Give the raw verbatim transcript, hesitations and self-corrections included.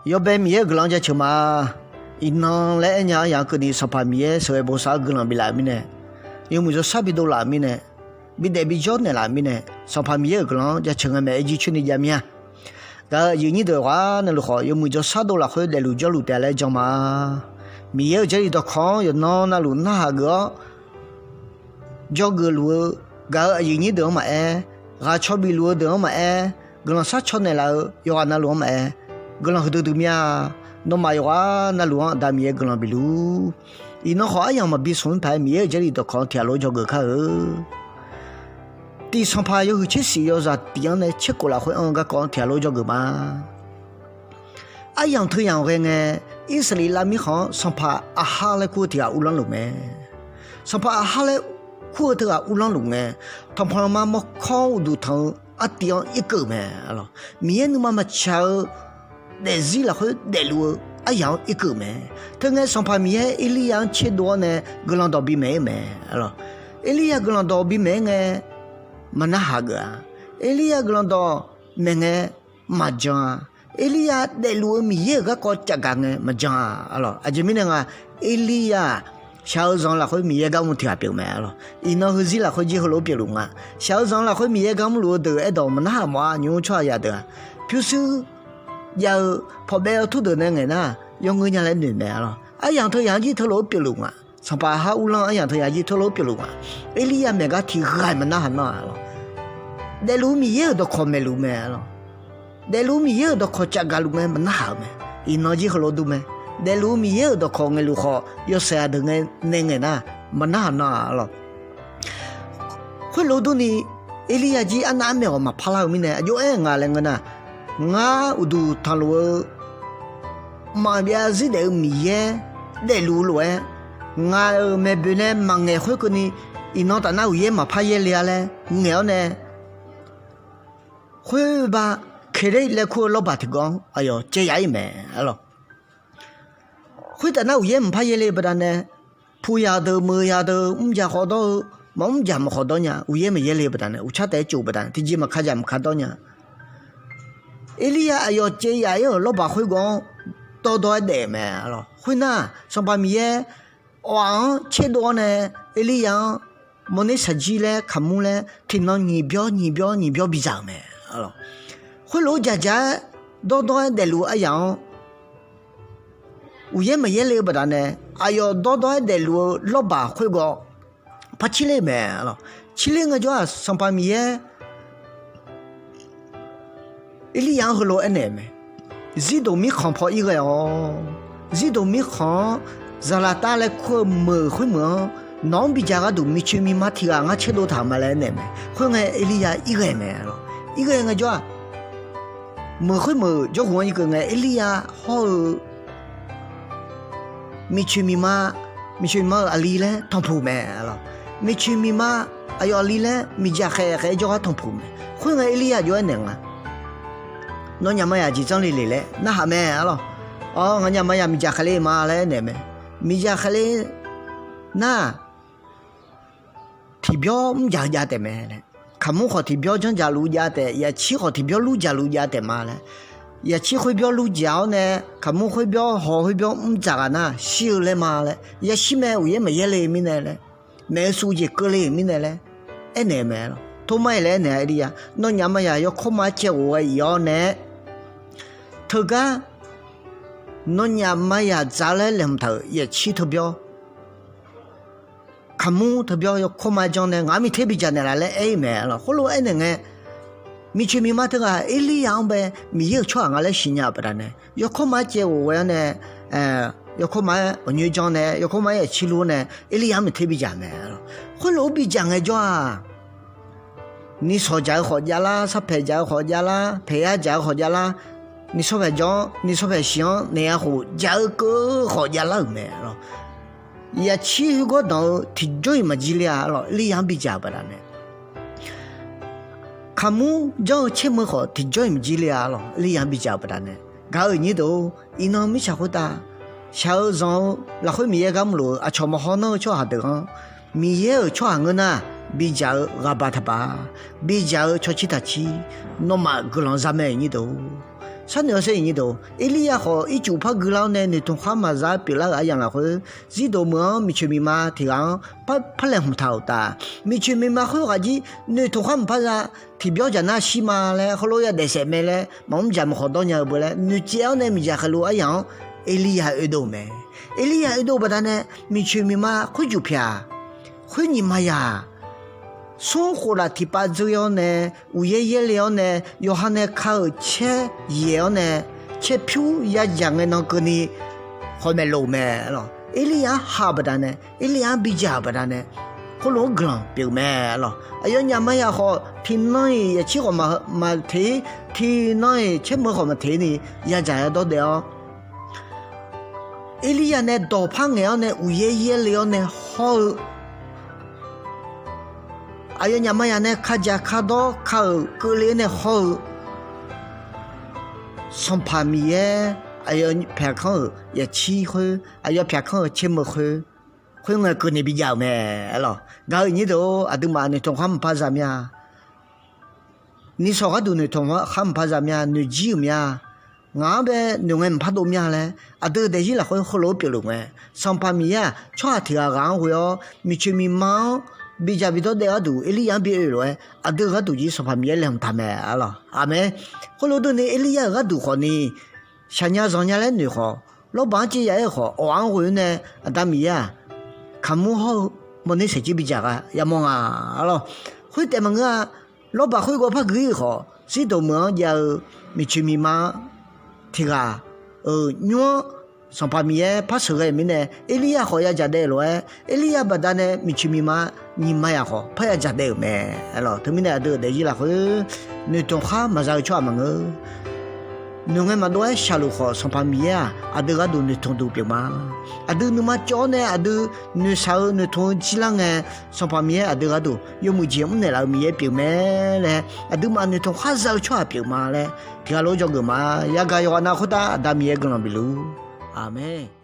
Yawbae Miqyaer-euq guiqlanq-anr jaceuq ma. Iqnan laer aernya-anr yaq-anr keuvni Sanqpaq Miqyaer sheuqghae bosav-eu guiqlanq biflaf-euq mirnae, yawmuiq jawrshar bidov laf-euq mirnae, bidaef bijawr naeqlaf-euq mirnae, Sanqpaq Miqyaer-euq guiqlanq-anr jaceuq ngae maeq-aer jircoer ni jav mir-a. Gaq-euq aqyuif nyir deuq-aq, navluf khawf yawmuiq jawrshar dov lafkhoer daefluf jawrluf taef laer jan ma. Miqyaer-euq Jarlif dawqkawq-anr yawqnan navluf narhaq geuf-awr, dzawgeuf luf-eu gaq-euq aqyuif nyir deuq-anr maqaer, ghaq caw bif luf-eu deuq-anr maqaer, guiqlanq shar caw naeqlaf-eu yawqghaq navluf-anr maqaer, guiqlanq huiqdui dui mir-a. Nawmaf yawqghaq navluf-anr Aqda Miqyaer guiqlanq bif luf-ur. Iqnan khawf aryamq maqbi smq mr paq-aer Miqyaer-euq Jarlif dawqkawq-anr tiqghaq lof dzawgeuf kar-eu. Tiq Sanqpaq yawhuiq tser shif yawzaq tiq-anr nae tser khof lafkhoer anr-eu garkawv-anr tiqghaq lof dzawgeuf ma. Aryamq teu yamq ghae ngae, Irsaqleqlav mirkhanq-anr sanqpaq Aqhar laer kur-eu tiq ghaq uvlanr luf mae. Sanqpaq Aqhar laer kur-eu teughaq uvlanr luf ngae, tanqpanq lanma mawrkawr-anr uqduq tanq-eu artiv-anr irkeuv-euq mae. Miqyaer nuima maqtsaq-eu daefzir lafkhoer daefluf-eu aryamq-anr irkeuv-euq mae. Teungae Sanqpaq Miqyaer Erliryav-anr tserdov-awr nae guiqlanq dawq bimaeq-ir mae. Erliryav guiqlanq dawq bimaeq-aer ngae, maqnarhaq geuf-a. Erliryav guiqlanq dawq maeq ngae, maqjan-a. Erliryav daefluf-eu Miqyaer-euq garkawv cafgaq ngae maqjan-a. Aqjeq mirnae nga, Erliryav-aq, shaq-eu zanq lafkhoer Miqyaer gar mr tiq ghaq pyeuf mae. Iqnan heuzir lafkhoer jir heulof-aer pyeufluf nga. Shaq-eu zanq lafkhoer Miqyaer gar mrluf-eu deuq aerdawq maqnarhaq mawf-a. Nymq-mr tsawrhaq yaq deuq-aq, pyurshuir jav-eu pawqbaev-eu turdeuq nae ngaeq nar, yawngeur nya laer noeq mae. Aryamq teu yamq-anr jir teulof-aer pyeufluf nga. Sanqpaq Aqhar uvlanr aryamq teu yamq jir teulof-aer pyeufluf nga. Erliryav maeq gar tiq ghaq-iq maqnarhaq nar-a. Daefluf-eu Miqyaer-euq dawqkawq maeqluf mae. Daefluf-eu Miqyaer-euq dawqkawq cafgaq luf ngae maqnarhaq-euq mae. Iqnan jir heulof dur mae. Daefluf-eu Miqyaer-euq dawqkawq ngaeqluf khawf, yawshaef aqdeuq ngae nae ngaeq nar, maqnarhaq nar-a lawq. Khoerlof durni, Erliryav jir arnav armaeq ghawq maqpar lar-eu mirnae aqjox-aer nga laer ngeur nar, ngar uqduq tanqluf-eu maqbyav zir daef-eu Miqyaer daefluf lof-aer, ngaq-euq maeqboeq nae maqngaeq khoerkeuvni, iqnan tafnar uqyaer maqpar yaerle-a laer ngaeq-awr nae, khoerba Keqler laer kur-eu lawrbaq tiqgawv-anr aqyawf caev yaf-ir mae. Khoertaf nar uqyaer maqpar yaerle baqdanae, puq yaq deuq meuq yaq deuq mrjaq khawf dawr-eu, maqmr jaq maqkhawf dawr nya. Uqyaer maqyaer le baqdanae, uqtsar taef-aer cof baqdanae, tiqjeq maqka jaq maqka dawr nya. Erliryav aqyawf caev yaf-ir-euq lawrbaq khoergawv-anr dawrdawr-aer daef-euq mae. Khoernar, Sanqpaq Miqyaer awf-af-anr tserdov-awr nae, Erliryav-anr mawrner shaqjir laer kaqmur laer tiqnan nyiq byawr nyiq byawr nyiq byawr bidzaq-euq mae. Khoerlof-aer dzaqdzaq-aer dawrdawr-aer daefluf-eu aryamq-anr, uqyaer maqyaer le-eu baqdanae, aqyawf dawrdawr-aer daefluf-eu lawrbaq khoergawv par cirler-eu mae. Cirler ngaejawr-aq, Sanqpaq Miqyaer Erliryav-anr heulof aernaeq-euq mae. Zirdoq mirkhanq paw irghae-awq. Zirdoq mirkhanq-anr Zaqlaqtav laer kur-eu meuq khoermeuq-anr nawq-anr bidzaq gharduq miqcoeq miqma tiq ghaq ngar tserdov taq-euq ma laer aernaeq-euq mae. Khoerngae Erliryav irghae mae. Irghae ngaejawr-aq, meuq khoermeuq jawrghof-anr irkeuv ngae Erliryav hawr-eu miqcoeq miqma, miqcoeq miqma-euq aqli laer tanqpuq mae. Miqcoeq miqma aqyawf aqli laer miqdzaq khaef khaef-aer jawrgar tanqpuq mae. Khoerngae Erliryav jov-aer naeq nga, nawnyaf maqyaq jeq janr le le laer narhaq mae. Arlawq, nganyaf maqyaq miqdzaq khaef le ma laer aernaeq mae. Miqdzaq khaef le nar, tiqbyawr mrjaq-eu jav taef mae laer. Kaqmur khawf tiqbyawr janrdzaq luf jav taef, yaqcir khawf tiqbyawr lurdzaq luf jav taef ma laer. Yaqcir khoerbyawr lurdzaq-awr nae, kaqmur khoerbyawr haw khoerbyawr mrdzaq ghaq nar shir-eu laer ma laer. Yashir mae, uqyaer maqyaer le-eu mirnae laer, maeq-eu suf jeq keuvle-euq mirnae laer aernaeq-eu mae. Tormar-iq laer aernaeq-a, Erliryav nawnyaf maqyaq yawkawr ma-aer caevghof ghae-ir-awr nae, teugar nawnyaf maqyaq dzaq-eu laer laeqhmq taq-euq yaqcir teubyawr, kaqmur teubyawr yawkawr ma-aer janr nae ngaq-anr miqter bidzaq naeqlaf laer aer-ir mae. Khoerlof aernaeq ngae, miqcoeq miqma teughaq Erliryav-anr bae Miqyaer-euq tsawrhaq nga laer siqnya-euq baqdanae, yawkawr ma-aer caevghof ghae-awr nae, yawkawr ma-aer aqnyoer janr nae, yawkawr ma-aer yaqcir lur-awr nae, Erliryav-anr miqter bidzaq mae. Khoerlof-aer bidzaq ngaejawr-aq, nishawq dzaq-eu khawf javlar, sarpaeq dzaq-eu khawf javlar, paeqyar dzaq-eu khawf javlar, nishawr paeq jawr-anr, nishawr paeq shiq-anr naeq-a khof dzaq-eu keuv khawf javlar-euq mae. Yaqcir khoergawr danq-eu tiqjawr-iq maqjir ler-a. Arlawq, Erliryav-anr bidzaq-euq baqdanae, kaqmur janr-eu caermeu khawf tiqjawr-iq maqjir ler-a. Arlawq, Erliryav-anr bidzaq-euq baqdanae, gaq-euq nyir deuq-or, iqnan mirtsaq khoertav shaq-eu zanq-eu lafkhoer Miqyaer gar mrluf-eu aqcawq maqhaw nanr-eu tsawrhaq deuq-anr, Miqyaer-euq tsawrhaq ngeur nar, bidzaq-eu ghaq baq taq baq, bidzaq-eu cawcir taqcir, nawmaf guiqlanq za mae-euq nyir deuq-or. Sharnoeq-awr sher iqnyir deuq, Erliryav khawf ircuf par guilar-awr nae noeqtmq khar maqza pyeuflar-euq aryamq lafkhoer, Zirdawq meuq-anr miqcoeq miqma tiq ghaq-anr par, par laeqhmq taq-euq taf. Miqcoeq miqma khoerghaq jir noeqtmq khar maqpar za, tiqbyawr jaq nar shir ma laer, heulof yadaef saef mae laer, maqmr jaq maqkhawf dawr nya-eu beu laer noeqtsaev-awr nae miqdzaq khaeqluf aryamq-anr Erliryav oedov-euq mae. Erliryav oedov-eu baqdanae, miqcoeq miqma khoerjuq pyaq, khoer nyiq ma yaq, smr khof laf tiqpav dzeur-awr nae, uqyaer yaerle-awr nae, yawqha nae ka-euq caer yaeq-awr nae, caer pyur yadzaq ngae nan keuvni khawf maeqlof-euq mae lawq. Erliryav-anr ha-euq baqdanae, Erliryav-anr bidzaq-euq baqdanae, khoerlof-anr guiqlanq pyeuf-eu mae lawq. Aqyawfnyaf ma yaq khawf, tiqnan-iq yaeqcir khawf maqteq-ir, tiqnan-iq caermeuq khawf maqteq-ir ni, yadzaq yadawr daef-awr, Erliryav nae dawqpar ngaeq-awr nae uqyaer yaerle-awr nae hawr-eu, aqyawfnyaf ma yaq nae kadzaq kadawr ka-euq keuvle-awr nae hawr-eu, Sanqpaq Miqyaer aqyawf pyaq kanr-euq yaeqcir khoer, aqyawf pyaq kanr-euq caermeuq khoer, khoerngae keuvni bijav-euq mae lawq. Gaq-eu iqnyir deuq-or, aqduimaf noeqtmq khar maqpar za mir-a. Nishawq gharduq noeqtmq khar maqpar za mir-a, noeqjir-euq mir-a. Ngaq-anr bae noeqngae maqpar dov mir-a laer, aqdui-euq daefzir lafkhoer heulof-aer pyeufluf ngae, Sanqpaq Miqyaer-aq tsawrhaq tiq ghaq ghaq-anr ghoe-awr, miqcoeq miqma-anr bidzaq bidawr daef gharduq Erliryav-anr bi oe lof-aer, aqdui-euq gharduq jir Sanqpaq Miqyaer laeqhmq taq mae lawq. Aqmeq. Khoerlof durni Erliryav-euq gharduq khawfni, shaqnya zanqnya laer noeq khawf, lawrbaq-anr caev ya-aer khawf, awq-anr ghoe-awr nae, Aqda Miqyaer-aq, kaqmur hawr-eu mawrner saeqjir bidzaq gha yamawr nga lawq. Khoertaef maqngeur-a. Lawrbaq khoergawv par gui-ir-euq khawf, Zirdawq meuq-anr jav-eu miqcoeq miqma tiq ghaq-euq nymr-anr Sanqpaq Miqyaer par sheuqghae-euq mirnae, Erliryav khawf yadzaq daef lof-aer, Erliryav baqdanae miqcoeq miqma nyiq ma yaq khawf par yadzaq daef-euq mae lawq. Teumirnae aqdui-euq daefzir lafkhoer noeqtmq khar maqza-eu tsawrhaq maqngeur. Noeqngae maqdov-aer shaqluf khawf, Sanqpaq Miqyaer-aq aqdui gharduq noeqtmq duq pyeuf ma. Aqdui nuima cawv-awr nae aqdui noeqshaq-eu noeqtmq-eu jir lar ngae, Sanqpaq Miqyaer aqdui gharduq yawmuiq jeq mrnaeq laf-eu Miqyaer pyeuf mae laer, aqduimaf noeqtmq khar za-eu tsawrhaq pyeuf ma laer tiq ghaq lof-aer dzawgeuf ma. Yagaq yawqghaq nav khoertav Aqda Miqyaer guiqlanq bifluf. Aqmeq.